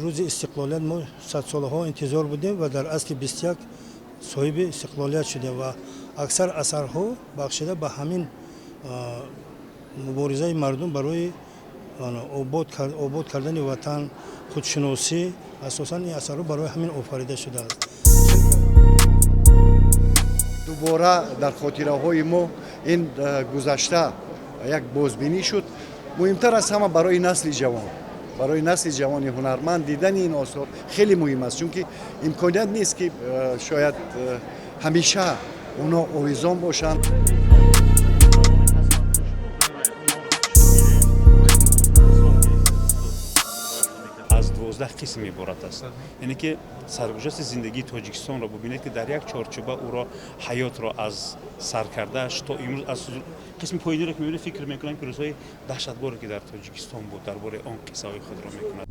Рӯзи истиқлолият мо садсолаҳо интизор будем ва дар асри 21 соҳиби истиқлолият шудем ва аксар асарҳо бахшида ба ҳамин муборизаи мардум барои обод кардани ватан, худшиносӣ, асосан ин асарҳо барои ҳамин офарида шудааст. Дубора дар хотираҳои мо ин гузашта як бозбинӣ шуд. Муҳимтар аз ҳама барои насли ҷавон, барои насли ҷавони ҳунарманд дидани ин осор хеле муҳим аст, чунки имконият нест, ки шояд ҳамеша онҳо овезон бошанд. Аз 12 қисм иборат аст, яъне ки саргузашти зиндагии Тоҷикистонро бубинед, ки дар як чорчӯба ӯро, ҳаётро аз саркардааш то имрӯз. Аз қисми поёниро ки мебинед, фикр мекунам, ки рӯзҳои даҳшатборе, ки дар Тоҷикистон буд, дар бораи он қиссаҳои худро мекунад.